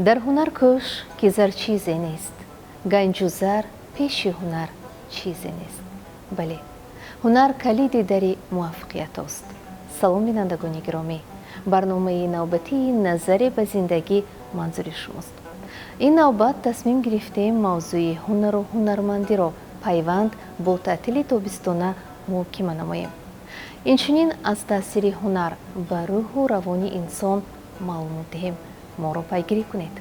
Дар ҳунар кӯш, ки зар чизе нест, ганҷу зар пеши ҳунар чизе нест. Бале, ҳунар калиди дари муваффақиятост. Салом, бинандагони гиромӣ! Барномаи навбатии «Назаре ба зиндагӣ» манзури шумост. Ин навбат тасмим гирифтем мавзӯи ҳунару ҳунармандиро пайванд бо таътили тобистона муҳокима намоем. Инчунин аз таъсири ҳунар ба рӯҳу равони инсон маълумот диҳем. Моро пайгирӣ кунед.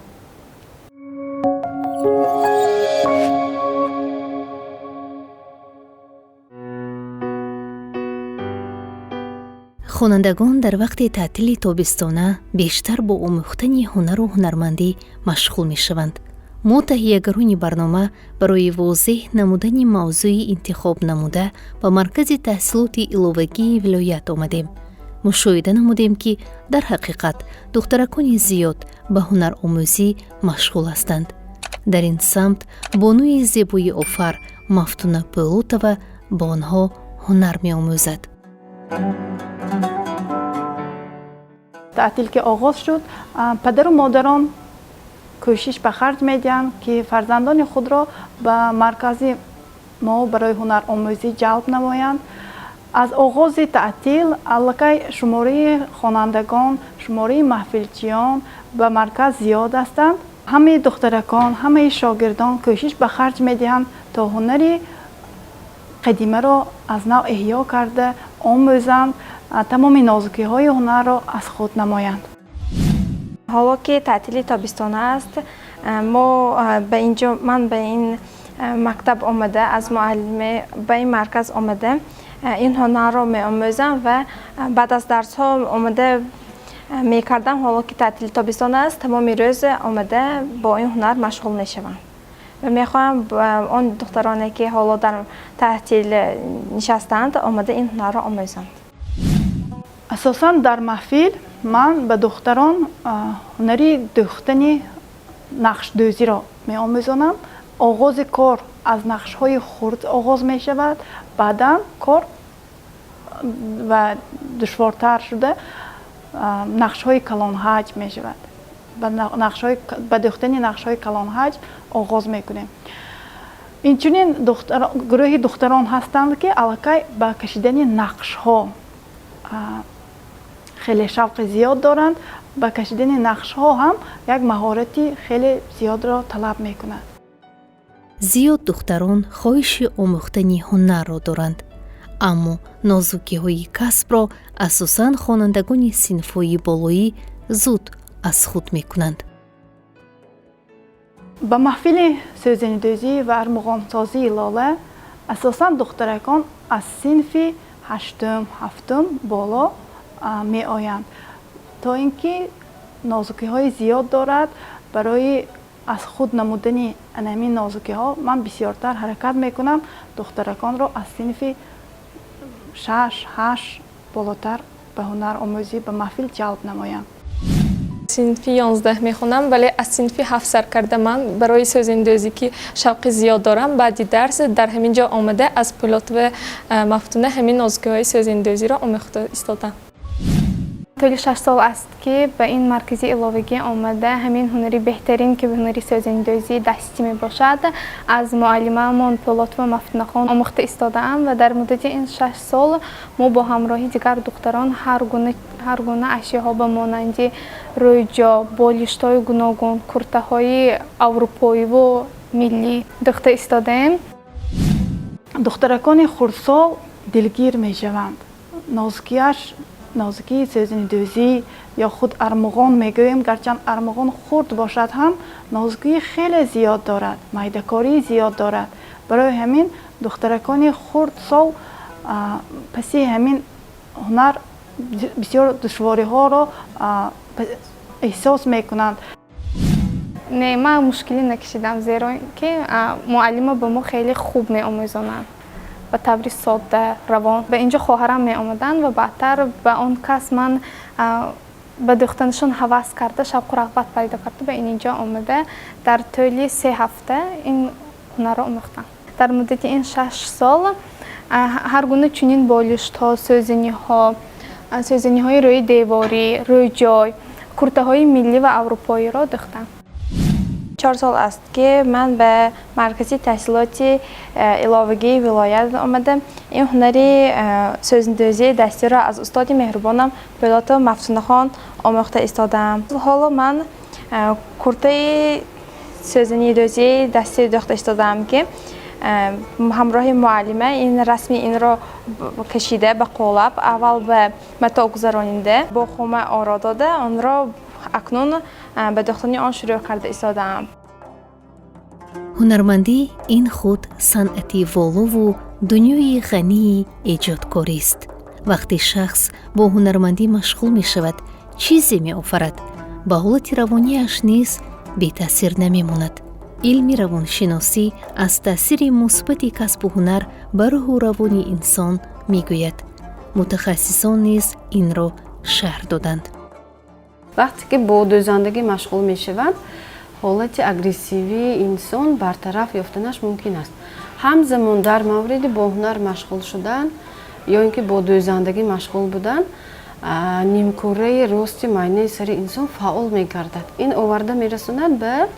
Хонандагон дар вақти таътили тобистона бештар бо омӯхтани ҳунару ҳунармандӣ машғул мешаванд. Мо, таҳиягарони барнома, барои возеҳ намудани мавзӯи интихобнамуда ба маркази таҳсилоти иловагии вилоят омадем. Мушоҳида намудем, ки дар ҳақиқат духтаракони зиёд ба ҳунаромӯзӣ машғул ҳастанд. Дар ин самт бонуи зебои офар Мафтуна Пӯлотова ба онҳо ҳунар меомӯзад. Таътил ки оғоз шуд, падару модарон кӯшиш ба харҷ медиҳанд, ки фарзандони худро ба маркази мо барои ҳунаромӯзӣ ҷалб намоянд. Аз оғози таътил аллакай шумораи хонандагон, шумораи маҳфилчиён ба марказ зиёд ҳастанд. Ҳамаи духтаракон, ҳамаи шогирдон кӯшиш ба харҷ медиҳанд, то ҳунари қадимаро аз нав эҳё карда омӯзанд, тамоми нозукиҳои ҳунарро аз худ намоянд. Ҳоло ки таътили тобистона аст, мо ба инҷо, ман ба ин мактаб омада, аз муаллиме ба ин марказ омада, ин ҳунарро меомӯзам ва баъд аз дарсҳо омада мекардам. Ҳоло ки таътили тобистон аст, тамоми рӯз омада бо ин ҳунар машғул мешавам ва мехоҳам он духтароне, ки ҳоло дар таътил нишастаанд, омада ин ҳунарро омӯзанд. Асосан дар маҳфил ман ба духтарон ҳунари дӯхтани нақшдӯзиро меомӯзонам. Оғози кор аз нақшҳои хурд оғоз мешавад, баъдан кор ва душвортар шуда нақшҳои калонҳаҷм мешавад. Ба дӯхтани нақшҳои калонҳаҷм оғоз мекунем. Инчунин гурӯҳи духтарон ҳастанд, ки аллакай ба кашидани нақшҳо хеле шавқи зиёд доранд. Ба кашидани нақшҳо ҳам як маҳорати хеле зиёдро талаб мекунад. Зиёд духтарон хоҳиши омӯхтани ҳунарро доранд, аммо нозукиҳои касбро асосан хонандагони синфҳои болоӣ зуд аз худ мекунанд. Ба маҳфили сӯзанидӯзӣ ва армуғонсозии «Лола» асосан духтаракон аз синфи ҳаштум, ҳафтум боло меоянд, то ин ки нозукиҳои зиёд дорад. Барои аз худ намудани анамин нозукиҳо ман бисёртар ҳаракат мекунам духтараконро аз синфи шаш, ҳашт болотар ба ҳунаромӯзӣ, ба маҳфил ҷалб намоям. Синфи 11 мехонам, вале аз синфи ҳафт сар карда ман барои сӯзандӯзӣ ки шавқи зиёд дорам, баъди дарс дар ҳамин ҷо омада, аз Пулотова Мафтуна ҳамин нозукиҳои сӯзандӯзиро омӯхта истодам. Тӯли 6 сол аст, ки ба ин маркази иловагӣ омада, ҳамин ҳунари беҳтарин, ки ҳунари сӯзандӯзии дастӣ мебошад, аз муаллимаамон Пӯлотова Мафтунахон омӯхта истодаам. Ва дар муддати ин 6 сол мо бо ҳамроҳи дигар духтарон ҳар гуна ашёҳо ба монанди рӯйҷо, болиштҳои гуногун, куртаҳои аврупоиву миллӣ дӯхта истодаем. Духтаракони хурдсол дилгир мешаванд. Нозукиаш, нозукии сӯзанидӯзӣ ё худ армуғон мегӯем, гарчанд армуғон хурд бошад ҳам, нозукии хеле зиёд дорад, майдакории зиёд дорад. Барои ҳамин духтаракони хурдсол паси ҳамин ҳунар бисёр душвориҳоро эҳсос мекунанд. Не, ман мушкилӣ накашидам, зеро ки муаллима ба мо хеле хуб меомӯзонанд, ба таври содда, равон. Ба инҷо хоҳарам меомаданд ва баъдтар ба он кас ман ба дӯхтанашон ҳавас карда, шавқу рағбат пайдо карда, ба ин инҷо омада, дар тӯли 3 ҳафта ин ҳунарро омӯхтам. Дар муддати ин 6 сол ҳар гуна чунин болиштҳо, сӯзаниҳо, сӯзаниҳои рӯи деворӣ, рӯйҷой, куртаҳои миллӣ ва аврупоиро дӯхтам. 4 сол аст, ки ман ба маркази таҳсилоти иловагии вилоят омадам. Ин ҳунари сӯзандӯзии дастиро аз устоди меҳрубонам Пӯлотова Мафтунахон омӯхта истодаам. Ҳоло ман куртаи сӯзанидӯзии дастӣ дӯхта истодаам, ки ҳамроҳи муаллима ин расми инро кашида, ба қолаб аввал ба матоъ гузаронида, бо хома оро дода, онро акнун ба дӯхтани он шурӯъ карда истодаам. Ҳунармандӣ ин худ санъати волову дунёи ғании эҷодкорист. Вақте шахс бо ҳунармандӣ машғул мешавад, чизе меофарад, ба ҳолати равонияш низ бетаъсир намемонад. Илми равоншиносӣ аз таъсири мусбати касбу ҳунар ба рӯҳу равони инсон мегӯяд. Мутахассисон низ инро шарҳ доданд. Вақте ки бо дӯзандагӣ машғул мешаванд, ҳолати агрессивии инсон бартараф ёфтанаш мумкин аст. Ҳамзамон дар мавриди бо ҳунар машғул шудан ё ин ки бо дӯзандагӣ машғул будан, нимкураи рости майнаи сари инсон фаъол мегардад. Ин оварда мерасонад ба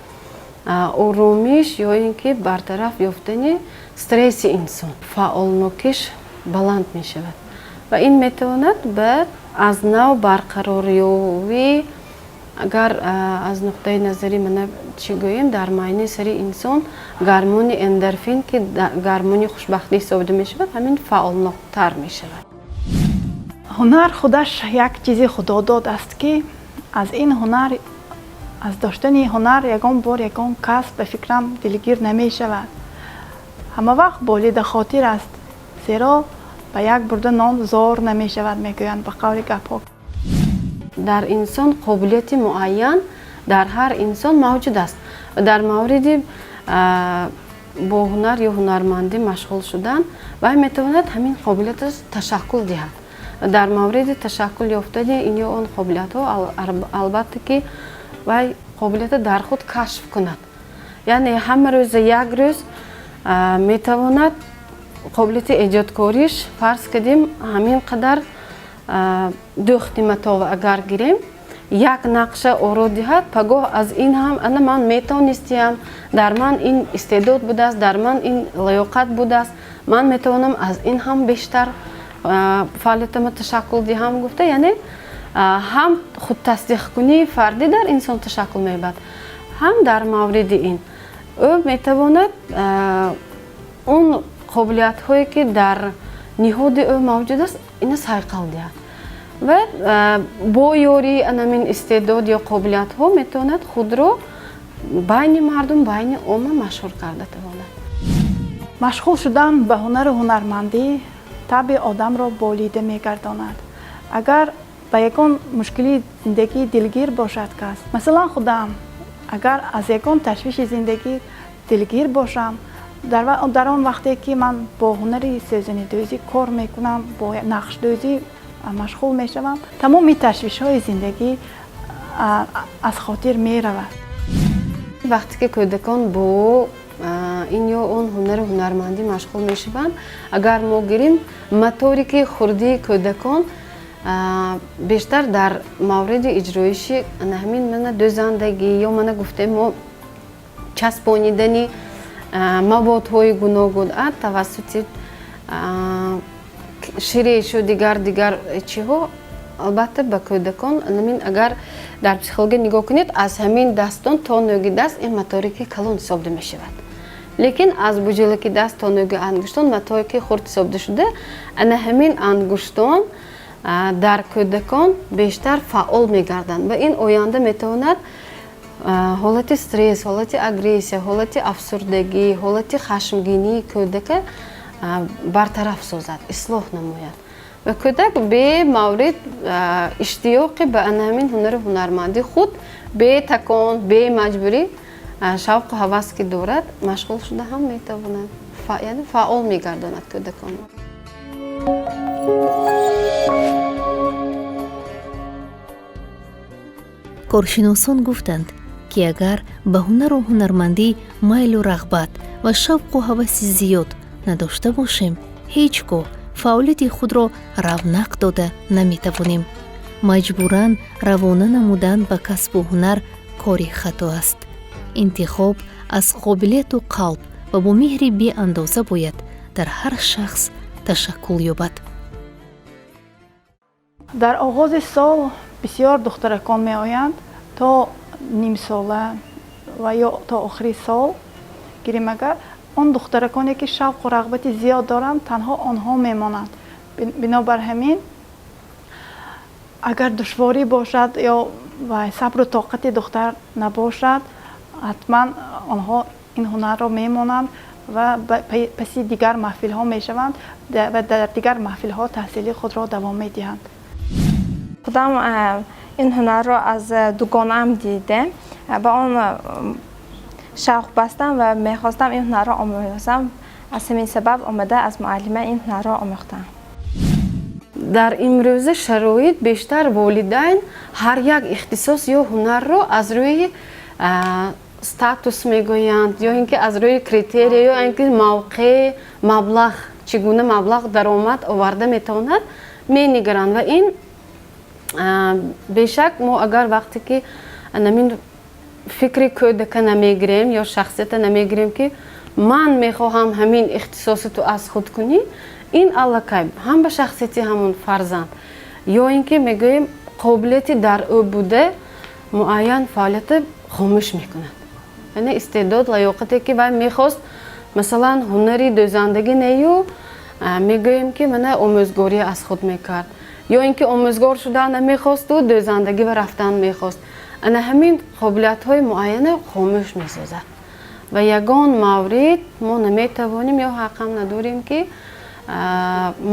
оромиш ё ин ки бартараф ёфтани стресси инсон, фаъолнокиш баланд мешавад ва ин метавонад ба аз нав барқарорёвӣ. Агар аз нуқтаи назари мана чӣ гӯем, дар майнаи сари инсон гормони эндорфин, ки гормони хушбахтӣ ҳисобида мешавад, ҳамин фаъолноктар мешавад. Ҳунар худаш як чизи худодод аст, ки аз ин ҳунар, аз доштани ҳунар ягон бор ягон кас, ба фикрам, дилгир намешавад. Ҳама вақт болида хотир аст, зеро ба як бурда нон зор намешавад, мегӯянд ба қавли гапҳо. Дар инсон қобилияти муайян дар ҳар инсон мавҷуд аст. Дар мавриди бо ҳунар ё ҳунармандӣ машғул шудан, вай метавонад ҳамин қобилиятро ташаккул диҳад. Дар мавриди ташаккул ёфтани ин ё он қобилиятҳо, албатта ки вай қобилиятро дар худ кашф кунад, яъне ҳама рӯза як рӯз метавонад қобилияти эҷодкориш, фарз кардем, ҳамин қадар дӯхти матоъ агар гирем, як нақша оро диҳад, пагоҳ аз ин ҳам ана ман метавонистиям, дар ман ин истеъдод будааст, дар ман ин лаёқат будааст, ман метавонам аз ин ҳам бештар фаъолиятама ташаккул диҳам гуфта, яъне ҳам худтасдиқкунии фардӣ дар инсон ташаккул меёбад, ҳам дар мавриди ин ӯ метавонад он қобилиятҳое, ки дар ниҳоди ӯ мавҷуд аст, ина сайқал диҳад ва бо ёрии анамин истеъдод ё қобилиятҳо метавонад худро байни мардум, байни омма машҳур карда тавонад. Машғул шудан ба ҳунару ҳунармандӣ табъи одамро болида мегардонад. Агар ба ягон мушкилии зиндагӣ дилгир бошад кас, масалан худам, агар аз ягон ташвиши зиндагӣ дилгир бошам, дар он вақте ки ман бо ҳунари сӯзанидӯзӣ кор мекунам, бо нақшдӯзӣ машғул мешавам, тамоми ташвишҳои зиндагӣ аз хотир меравад. Вақте ки кӯдакон бо ин ё он ҳунару ҳунармандӣ машғул мешаванд, агар мо гирем, моторики хурдии кӯдакон бештар дар мавриди иҷроиши ҳамин мана дӯзандагӣ ё мана гуфтем мо часпонидани маводҳои гуногун тавассути ширешу дигар дигар чиҳо. Албатта, ба кӯдакон ҳамин, агар дар психология нигоҳ кунед, аз ҳамин дастон то нӯги даст ин моторики калон ҳисобида мешавад, лекин аз буҷулаки даст то нӯги ангуштон моторики хурд ҳисобида шуда, ана ҳамин ангуштон дар кӯдакон бештар фаъол мегарданд ва ин оянда метавонад ҳолати стресс, ҳолати агрессия, ҳолати афсурдагӣ, ҳолати хашмгинии кӯдака бартараф созад, ислоҳ намояд ва кӯдак бемаврид иштиёқи ба ана ҳамин ҳунару ҳунармандӣ худ бетакон, бемаҷбурӣ, шавқу ҳавас ки дорад, машғул шуда ҳам метавонад, яъне фаъол мегардонад кӯдаконро. Коршиносон гуфтанд, ки агар ба ҳунару ҳунармандӣ майлу рағбат ва шавқу ҳаваси зиёд надошта бошем, ҳеҷ гоҳ фаъолияти худро равнақ дода наметавонем. Маҷбуран равона намудан ба касбу ҳунар кори хато аст. Интихоб аз қобилияту қалб ва бо меҳри беандоза бояд дар ҳар шахс ташаккул ёбад. Дар оғози сол бисёр духтаракон меоянд. То нимсола ва ё то охири сол гирем агар, он духтараконе, ки шавқу рағбати зиёд доранд, танҳо онҳо мемонанд. Бинобар ҳамин, агар душворӣ бошад ё сабру тоқати духтар набошад, ҳатман онҳо ин ҳунарро мемонанд ва паси дигар маҳфилҳо мешаванд ва дар дигар маҳфилҳо таҳсили худро давом медиҳанд. Худам ин ҳунарро аз дугонаам дида, ба он шавқ бастам ва мехостам ин ҳунарро омӯзам. Аз ҳамин сабаб омада, аз муаллима ин ҳунарро омӯхтам. Дар имрӯза шароит бештар волидайн ҳар як ихтисос ё ҳунарро аз рӯи статус мегӯянд ё ин ки аз рӯи критерия, ё ин ки мавқеъ, маблағ, чӣ гуна маблағ даромад оварда метавонад, менигаранд. Ва ин бешак, мо агар вақте ки намин фикри кӯдака намегирем ё шахсията намегирем, ки ман мехоҳам ҳамин ихтисоси ту аз худ кунӣ, ин аллакай ҳам ба шахсияти ҳамон фарзанд ё ин ки мегӯем қобилияти дар ӯ буда муайян фаъолията хомӯш мекунад. Яъне истеъдод, лаёқате, ки вай мехост, масалан, ҳунари дӯзандагӣ нею, мегӯем ки мана омӯзгорӣ аз худ мекард ё ин ки омӯзгор шудан намехосту дӯзандагӣ ва рафтан мехост, ана ҳамин қобилиятҳои муайяне хомӯш месозад. Ва ягон маврид мо наметавонем ё ҳақам надорем, ки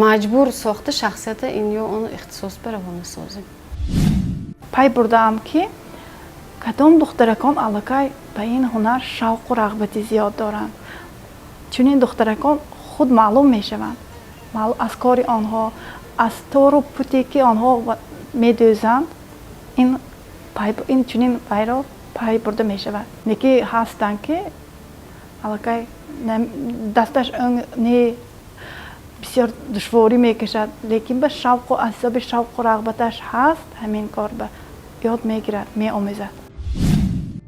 маҷбур сохта шахсията ин ё он ихтисос ба равона созем. Пай бурдаам, ки кадом духтаракон аллакай ба ин ҳунар шавқу рағбати зиёд доранд. Чунин духтаракон худ маълум мешаванд аз кори онҳо, аз тору путе, ки онҳо медӯзанд. Ин чунин пайро пай бурда мешавад. Неки ҳастанд, ки аллакай дасташ не, бисёр душворӣ мекашад, лекин ба шавқу аз ҳисоби шавқу рағбаташ ҳаст, ҳамин кор ба ёд мегирад, меомезад.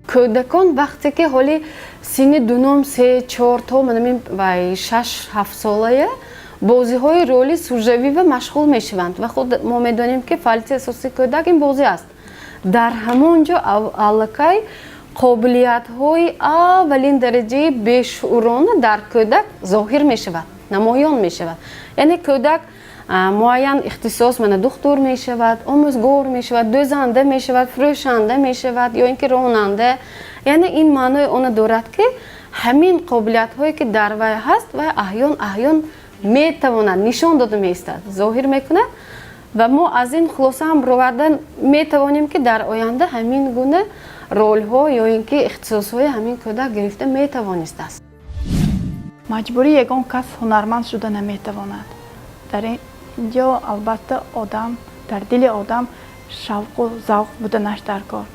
Кӯдакон вақте ки ҳоли синни дунум, се, чор то манамин вай 6-7 солая бозиҳои роли сужавива машғул мешаванд. Ва худ мо медонем, ки фаъолияти асосии кӯдак ин бозӣ аст. Дар ҳамон ҷо аллакай қобилиятҳои аввалин дараҷаи бешуурона дар кӯдак зоҳир мешавад, намоён мешавад. Яъне кӯдак муайян ихтисос, мана духтур мешавад, омӯзгор мешавад, дӯзанда мешавад, фурӯшанда мешавад ё ин ки ронанда. Яъне ин маънои она дорад, ки ҳамин қобилиятҳое, ки дар вай ҳаст, вай аҳён аҳён метавонад нишон дода меистад, зоҳир мекунад. Ва мо аз ин хулоса ҳам бароварда метавонем, ки дар оянда ҳамин гуна ролҳо ё ин ки ихтисосҳои ҳамин кӯдак гирифта метавонистааст. Маҷбурӣ ягон кас ҳунарманд шуда наметавонад. Дар ин ҷо албатта одам дар дили одам шавқу завқ буданаш дар кор.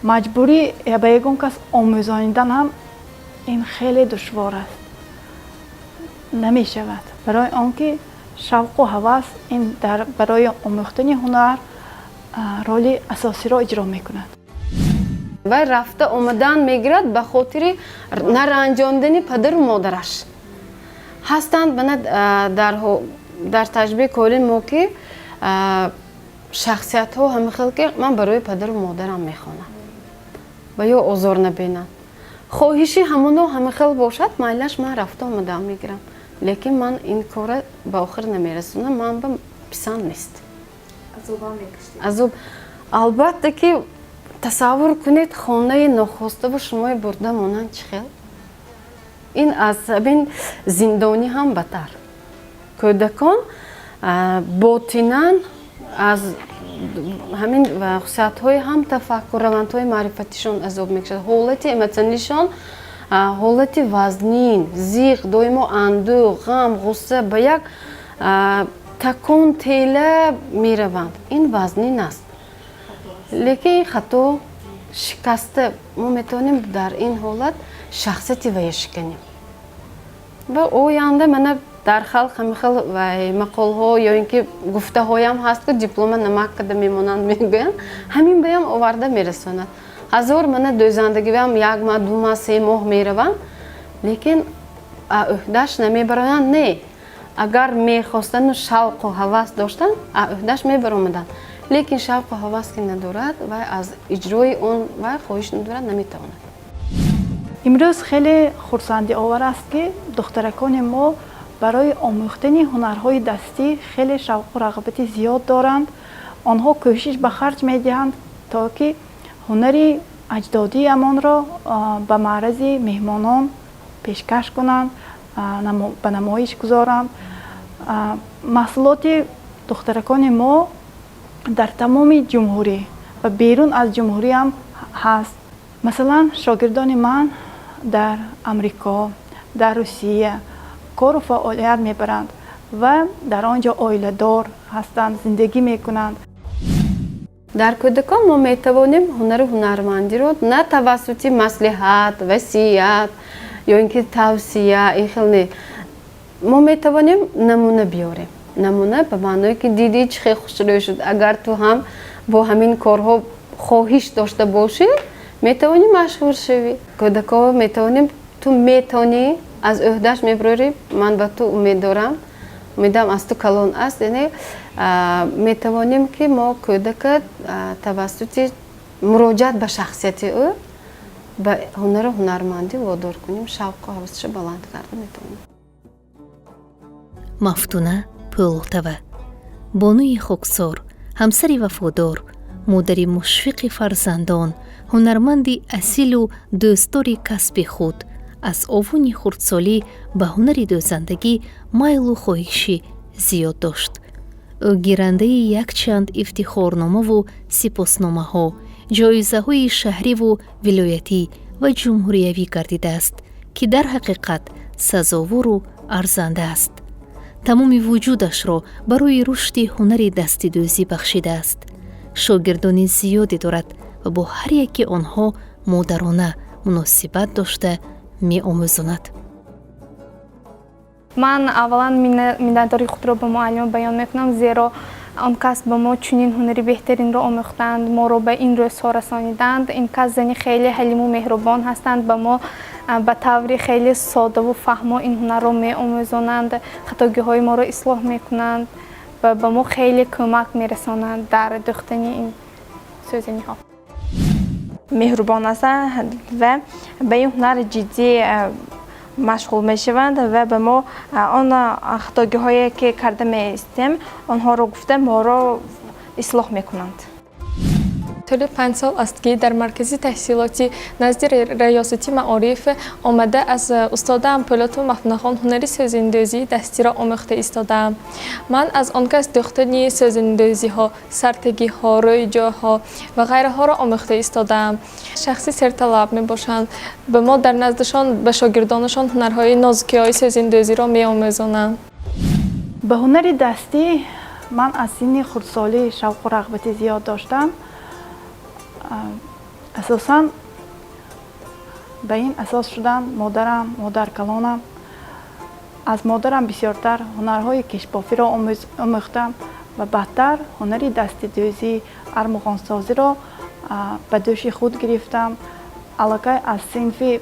Маҷбурӣ ба ягон кас омӯзонидан ҳам ин хеле душвор аст, намешавад, барои он ки шавқу ҳавас ин дар барои омӯхтани ҳунар роли асосиро иҷро мекунад. Вай рафта омадан мегирад ба хотири наранҷондани падару модараш. Ҳастанд мана дар таҷрибаи кори мо, ки шахсиятҳо ҳама хел, ки ман барои падару модарам мехонам ва ё озор набинанд, хоҳиши ҳамоно ҳама хел бошад, майлаш, ман рафта омадан мегирам, лекин ман ин кора ба охир намерасонам, ман ба писанд нест. Азоб, албатта, ки тасаввур кунед, хонаи нохоставу шумои бурда монанд, чӣ хел ин аз ҳамин зиндонӣ ҳам баттар. Кӯдакон ботинан аз ҳамин хусусиятҳои ҳам тафаккур, равандҳои маърифатишон азоб мекашад. Ҳолати эмотсионалишон ҳолати вазнин, зиқ, доимо андӯҳ, ғам, ғусса, ба як такон тела мераванд. Ин вазнин аст, лекин ин хато шикаста мо метавонем дар ин ҳолат шахсияти вая шиканем. Ва оянда мана дар халқ ҳама хел вай мақолҳо ё ин ки гуфтаҳоям ҳаст, ки диплома намак када мемонанд, мегӯянд, ҳамин баям оварда мерасонад. Ҳазор мана дӯзандагиам як маҳ, 2 маҳ, 3 моҳ мераванд, лекин ӯҳдаш намебароянд. Не, агар мехостану шавқу ҳавас доштанд, ӯҳдаш мебаромаданд, лекин шавқу ҳавас ки надорад, вай аз иҷрои он вай хоҳиш надорад, наметавонад. Имрӯз хеле хурсандиовар аст, ки духтаракони мо барои омӯхтани ҳунарҳои дастӣ хеле шавқу рағбати зиёд доранд. Онҳо кӯшиш ба харҷ медиҳанд, то ки ҳунари аҷдодиамонро ба маърази меҳмонон пешкаш кунанд, ба намоиш гузоранд. Маҳсулоти духтаракони мо дар тамоми ҷумҳурӣ ва берун аз ҷумҳуриам ҳаст. Масалан, шогирдони ман дар Амрико, дар Русия кору фаъолият мебаранд ва дар он ҷо оиладор ҳастанд, зиндагӣ мекунанд. Дар кӯдакон мо метавонем ҳунару ҳунармандиро на тавассути маслиҳат, васият ё ин ки тавсия, ин хел не, мо метавонем намуна биёрем. Намуна ба маъное ки дидӣ, чӣ хел хушрӯй шуд, агар ту ҳам бо ҳамин корҳо хоҳиш дошта бошӣ, метавонӣ машҳур шавӣ. Кӯдако метавонем: ту метавонӣ, аз ӯҳдаш мебарорӣ, ман ба ту умед дорам, умедам аз ту калон аст. Яъне метавонем, ки мо кӯдака тавассути муроҷиат ба шахсияти ӯ ба ҳунару ҳунармандӣ водор кунем, шавқу ҳавасаша баланд карда метавонем. Мафтуна Пӯлотова, бонуи хоксор, ҳамсари вафодор, модари мушфиқи фарзандон, ҳунарманди асилу дӯстдори касби худ, аз овони хурдсолӣ ба ҳунари дӯзандагӣ майлу хоҳиши зиёд дошт. Ӯ гирандаи якчанд ифтихорномаву сипосномаҳо, ҷоизаҳои шаҳриву вилоятӣ ва ҷумҳуриявӣ гардидааст, ки дар ҳақиқат сазовору арзанда аст. Тамоми вуҷудашро барои рушди ҳунари дастидӯзӣ бахшидааст. Шогирдони зиёде дорад ва бо ҳар яки онҳо модарона муносибат дошта меомӯзонад. Ман аввалан миннатдории худро ба муаллима баён мекунам, зеро он кас ба мо чунин ҳунари беҳтаринро омӯхтанд, моро ба ин рӯзҳо расониданд. Ин кас зани хеле ҳалиму меҳрубон ҳастанд, ба мо ба таври хеле содаву фаҳмо ин ҳунарро меомӯзонанд, хатогиҳои моро ислоҳ мекунанд ва ба мо хеле кӯмак мерасонанд дар дӯхтани ин сӯзаниҳо. Меҳрубон ҳастанд ва ба ин ҳунар ҷиддӣ машғул мешаванд ва ба мо он хатогиҳое ки карда меистем, онҳоро гуфта, моро ислоҳ мекунанд. Тӯли 5 сол аст, ки дар маркази таҳсилоти назди раёсати маориф омада, аз устодаам Пӯлотова Мафтунахон ҳунари сӯзандӯзии дастиро омӯхта истодаам. Ман аз он кас дӯхтани сӯзандӯзиҳо, сартагиҳо, рӯйҷоҳо ва ғайраҳоро омӯхта истодаам. Шахси серталаб мебошанд. Ба мо дар наздашон, ба шогирдонашон ҳунарҳои нозукиҳои сӯзандӯзиро меомӯзонанд. Ба ҳунари дастӣ ман аз синни хурдсолӣ шавқу рағбати зиёд доштам. Асосан ба ин асос шуданд модарам, модаркалонам. Аз модарам бисёртар ҳунарҳои кишбофиро омӯхтам ва баъдтар ҳунари дастидӯзӣ, армуғонсозиро ба дӯши худ гирифтам. Аллакай аз синфи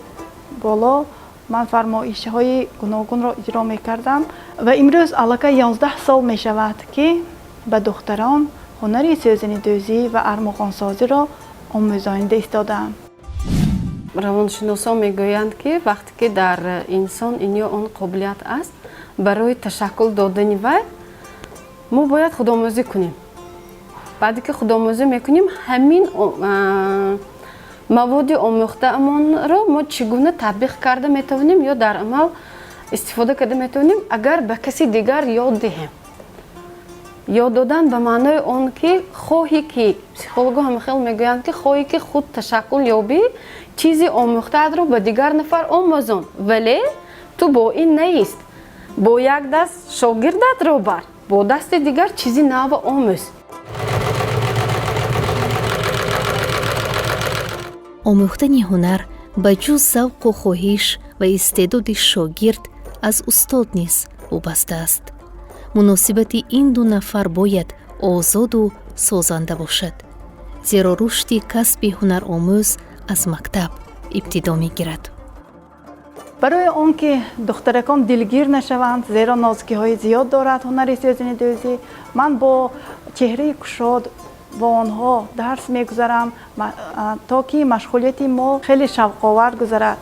боло ман фармоишҳои гуногунро иҷро мекардам ва имрӯз аллакай 11 сол мешавад, ки ба духтарон ҳунари сӯзанидӯзӣ ва армуғонсозиро омӯзонида истодаам. Равоншиносон мегӯянд, ки вақте ки дар инсон ин ё он қобилият аст, барои ташаккул додани вай мо бояд худомӯзӣ кунем. Баъде ки худомӯзӣ мекунем, ҳамин маводи омӯхтаамонро мо чӣ гуна татбиқ карда метавонем ё дар амал истифода карда метавонем, агар ба каси дигар ёд диҳем. Ёд додан ба маънои он ки хоҳӣ, ки психологҳо ҳамахел мегӯянд, ки хоҳӣ ки худ ташаккул ёбӣ, чизи омӯхтаатро ба дигар нафар омӯзон, вале ту бо ин наист, бо як даст шогирдатро бар, бо дасти дигар чизи нав омӯз. Омӯхтани ҳунар ба ҷуз завқу хоҳиш ва истеъдоди шогирд аз устод низ вобаста аст. Муносибати ин ду нафар бояд озоду созанда бошад. Зеро рушди касби ҳунаромӯз аз мактаб ибтидо мегирад. Барои он ки духтаракон дилгир нашаванд, зеро нозукиҳои зиёд дорад ҳунари сӯзанидӯзӣ, ман бо чеҳраи кушод бо онҳо дарс мегузарам, то ки машғулияти мо хеле шавқовар гузарад,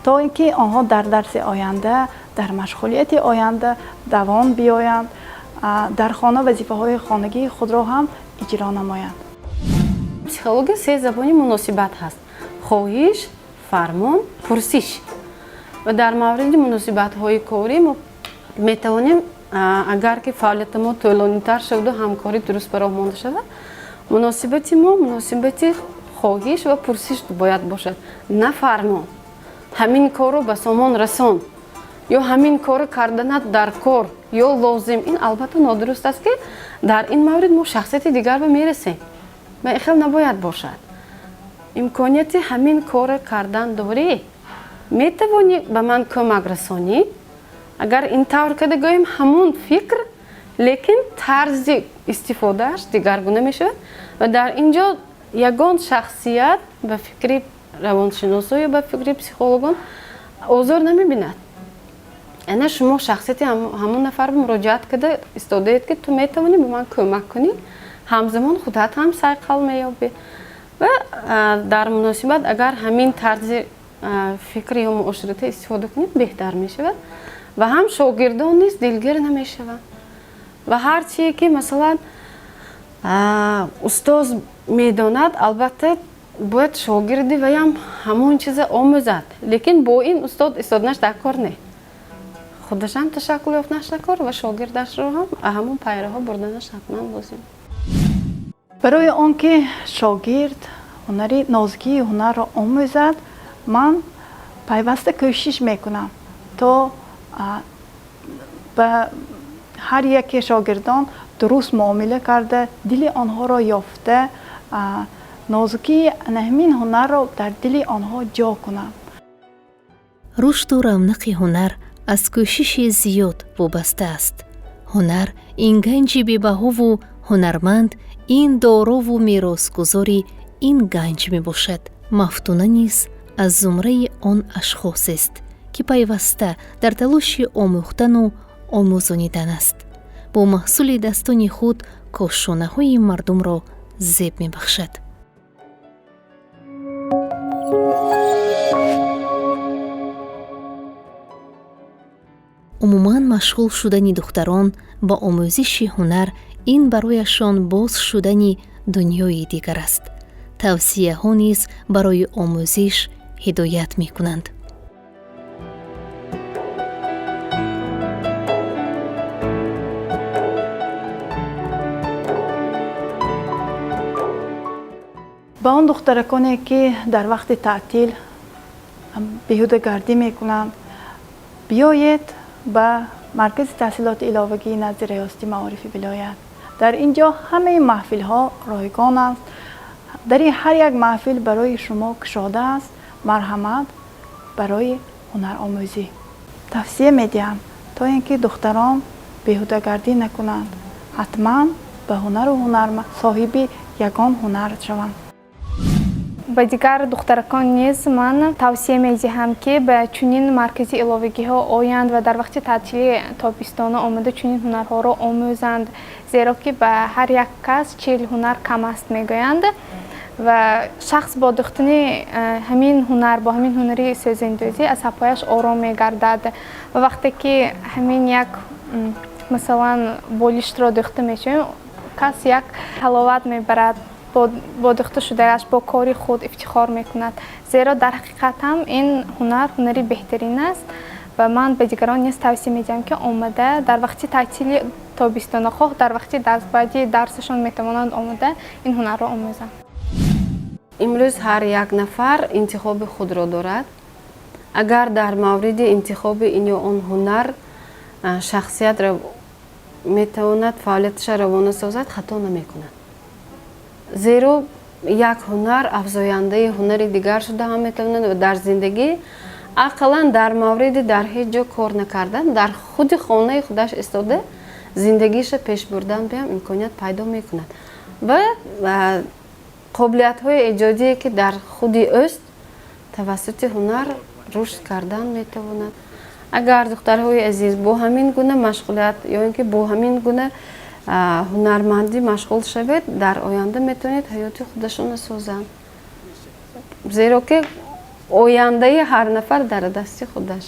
то ин ки онҳо дар дарси оянда, дар машғулияти оянда давом биёянд, дар хона вазифаҳои хонагии худро ҳам иҷро намоянд. Психология се забони муносибат ҳаст: хоҳиш, фармон, пурсиш. Ва дар мавриди муносибатҳои корӣ мо метавонем, агар ки фаъолияти мо тӯлонитар шаваду ҳамкорӣ дуруст ба роҳ монда шавад, муносибати мо муносибати хоҳиш ва пурсиш бояд бошад, на фармон. Ҳамин корро ба сомон расон ё ҳамин корро карданат дар кор ё лозим, ин албатта нодуруст аст, ки дар ин маврид мо шахсияти дигарро мерасем ва ин хел набояд бошад. Имконияти ҳамин корро кардан дорӣ, метавонӣ ба ман кӯмак расонӣ? Агар ин тавр карда гӯем, ҳамун фикр, лекин тарзи истифодааш дигаргуна мешавад. Ва дар ин ҷо ягон шахсият ба фикри равоншиносо ё ба фикри психологон озор намебинад. Ана шумо шахсияти ҳамон нафар муроҷиат карда истодаед, ки ту метавонӣ ба ман кӯмак кунӣ, ҳамзамон худат ҳам сайқал меёбӣ. Ва дар муносибат агар ҳамин тарзи фикр ё муоширата истифода кунед, беҳтар мешавад ва ҳам шогирдон низ дилгир намешаванд. Ва ҳар чие ки, масалан, устоз медонад, албатта бояд шогирди ваям ҳамон чиза омӯзад, лекин бо ин устод истоданаш дар кор не, худашам ташаккул ёфтанаш дар кор ва шогирдашро ҳам ҳамон пайраҳо бурданаш ҳатман лозим. Барои он ки шогирд ҳунари нозукии ҳунарро омӯзад, ман пайваста кӯшиш мекунам, то ба ҳар яке шогирдон дуруст муомила карда, дили онҳоро ёфта, нозукии ҳамин ҳунарро дар дили онҳо ҷо кунам. Рушду равнақи ҳунар аз кӯшиши зиёд вобаста аст. Ҳунар ин ганҷи бебаҳову ҳунарманд ин дорову меросгузори ин ганҷ мебошад. Мафтуна низ аз зумраи он ашхосест, ки пайваста дар талоши омӯхтану омӯзонидан аст. Бо маҳсули дастони худ кошонаҳои мардумро зеб мебахшад. Умуман, машғул шудани духтарон ба омӯзиши ҳунар ин барояшон боз шудани дунёи дигар аст. Тавсияҳо низ барои омӯзиш ҳидоят мекунанд. Ба он духтараконе, ки дар вақти таътил беҳудагардӣ мекунанд, биёед ба маркази таҳсилоти иловагии назди Риёсати маорифи вилоят. Дар ин ҷо ҳамаи маҳфилҳо ройгон аст. Дари ҳар як маҳфил барои шумо кушода аст. Марҳамат барои ҳунаромӯзӣ. Тавсия медиҳам, то ин ки духтарон беҳудагардӣ накунанд, ҳатман ба ҳунару ҳунар соҳиби ягон ҳунар шаванд. Ба дигар духтаракон низ ман тавсия медиҳам, ки ба чунин маркази иловагиҳо оянд ва дар вақти таътили тобистона омада чунин ҳунарҳоро омӯзанд, зеро ки ба ҳар як кас 40 ҳунар кам аст мегӯянд ва шахс бо духтани ҳамин ҳунар, бо ҳамин ҳунари сӯзандӯзӣ асабҳояш ором мегардад. Ва вақте ки ҳамин як, масалан, болиштро духта мешавем, кас як ҳаловат мебарад, бо духта шудааш, бо кори худ ифтихор мекунад, зеро дар ҳақиқат ҳам ин ҳунар ҳунари беҳтарин аст. Ва ман ба дигарон низ тавсия медиҳам, ки омада дар вақти таътили тобистона, хоҳ дар вақти дарс, баъди дарсашон метавонанд омада ин ҳунарро омӯзанд. Имрӯз ҳар як нафар интихоби худро дорад. Агар дар мавриди интихоби ин ё он ҳунар шахсият метавонад фаъолияташа равона созад, хато намекунад, зеро як ҳунар афзояндаи ҳунари дигар шуда ҳам метавонад ва дар зиндагӣ ақаллан дар мавриди дар ҳеҷ ҷо кор накардан, дар худи хонаи худаш истода зиндагиша пеш бурдан биам имконият пайдо мекунад. Ва Қобилиятҳои эҷодие, ки дар худи ӯст, тавассути ҳунар рушд кардан метавонад. Агар духтарҳои азиз бо ҳамин гуна машғулият ё ин ки бо ҳамин гуна ҳунармандӣ машғул шавед, дар оянда метавонед ҳаёти худашонро созанд, зеро ки ояндаи ҳар нафар дар дасти худаш.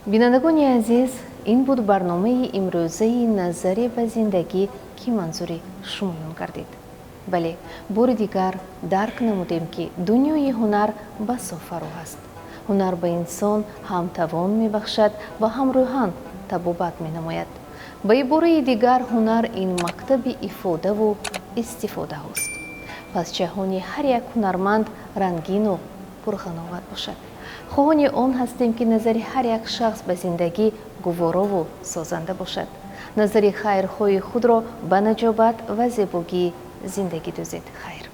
Бинандагони азиз, ин буд барномаи имрӯзаи «Назаре ба зиндагӣ», ки манзури шумоён гардид. Бале, бори дигар дарк намудем, ки дунёи ҳунар басо фароҳ аст. Ҳунар ба инсон ҳам тавон мебахшад ва ҳам рӯҳан табобат менамояд. Ба ибораи дигар, ҳунар ин мактаби ифодаву истифодаҳост. Пас ҷаҳони ҳар як ҳунарманд рангину пурғановат бошад. Хоҳони он ҳастем, ки назари ҳар як шахс ба зиндагӣ гуворову созанда бошад. Назари хайрхоҳи худро ба наҷобат ва зебогии зиндагӣ дӯзед. Хайр.